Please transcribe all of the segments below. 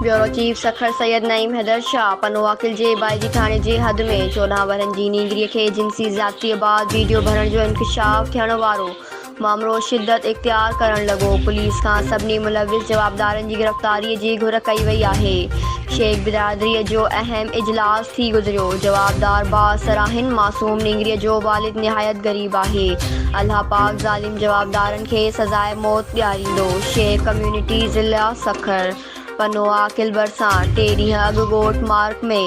Bureau chief Sukkur Syed Naeem Haider Shah Pano Aqil جي بائجي ٿاڻي جي حد ۾ 14 ورهين جي نينگري کي جنسي زيادتي بعد ويڊيو ڀرڻ جو انڪشاف ٿيڻ وارو مامرو شدت اختيار ڪرڻ لڳو، پوليس کان سڀني ملوث جوابدارن جي گرفتاري جي گهر ڪئي وئي آهي، شيخ برادري جو اهم اجلاس ٿي گذريو، جوابدار بااثر آهن، معصوم نينگري جو والد نهايت غريب آهي، الله پاڪ ظالم جوابدارن کي سزاء موت ڏياريندو، شيخ ڪميونٽي ضلع سکر. پنو عاقل ڀرسان ٽي ڏينهن اڳ ڳوٺ مارڪ ۾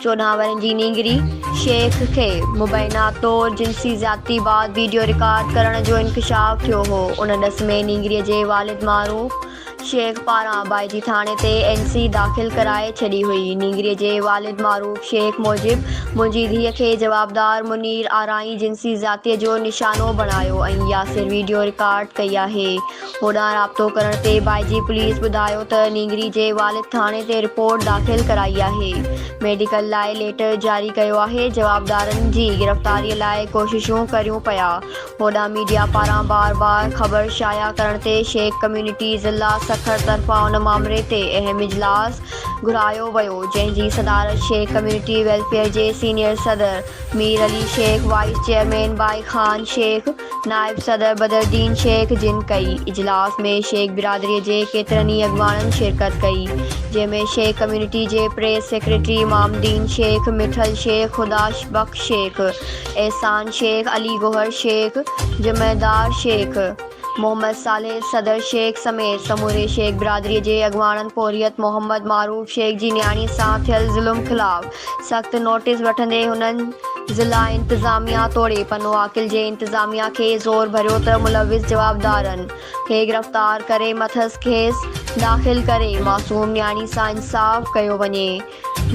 14 ورهين جي نينگري شيخ کي مبينا طور جنسي زيادتي بعد ويڊيو رڪارڊ ڪرڻ جو انڪشاف ٿيو هو، ان ڏس ۾ نينگري جي والد معروف شيخ پاران بائجي ٿاڻي تي اين سي داخل ڪرائي ڇڏي هئي، نينگري جي والد معروف شيخ موجب منهنجي ڌيء کي جوابدار منير آرائين جنسي زيادتي جو نشانو بڻايو ۽ ياسر ويڊيو رڪارڊ ڪئي آهي. هوڏانهن رابطو ڪرڻ تي بائجي پوليس ٻڌايو ته نينگري جي والد ٿاڻي تي رپورٽ داخل ڪرائي آهي، ميڊيڪل لاء ليٽر جاري ڪيو آهي، جوابدارن جي گرفتاري لاء ڪوششون ڪريون پيا. هوڏانهن ميڊيا پاران بار بار خبر شايع ڪرڻ تي شيخ ڪميونٽي ضلع سکر طرفان ان مامري تي اهم اجلاس گهرايو ويو، جنهن جي صدارت شيخ ڪميونٽي ويلفيئر جي سينيئر صدر مير علي شيخ، وائيس چيئرمين بائي خان شيخ، نائب صدر بدرالدين شيخ جن ڪئي. اجلاس ۾ شيخ برادري جي ڪيترن ئي اڳواڻن شرڪت ڪئي، جنهن ۾ شيخ ڪميونٽي جي پريس سيڪريٽري امام الدين شيخ، مٺل شيخ، خدا بخش شيخ، احسان شيخ، علي گوهر شيخ، جمعدار شيخ، محمد صالح صدر شيخ سميت سموري شيخ برادري جي اڳواڻن پورهيت محمد معروف شيخ جي نياڻي سان ٿيل ظلم خلاف سخت نوٽيس وٺندي هنن ضلع انتظاميا توڙي پنو عاقل جي انتظاميا کي زور ڀريو ته ملوث جوابدارن کي گرفتار ڪري مٿس ڪيس داخل ڪري معصوم نياڻي سان انصاف ڪيو وڃي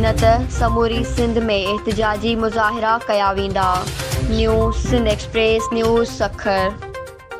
نه ته سموري سنڌ ۾ احتجاجي مظاهرا ڪيا ويندا. New Sindh express news Sukkur.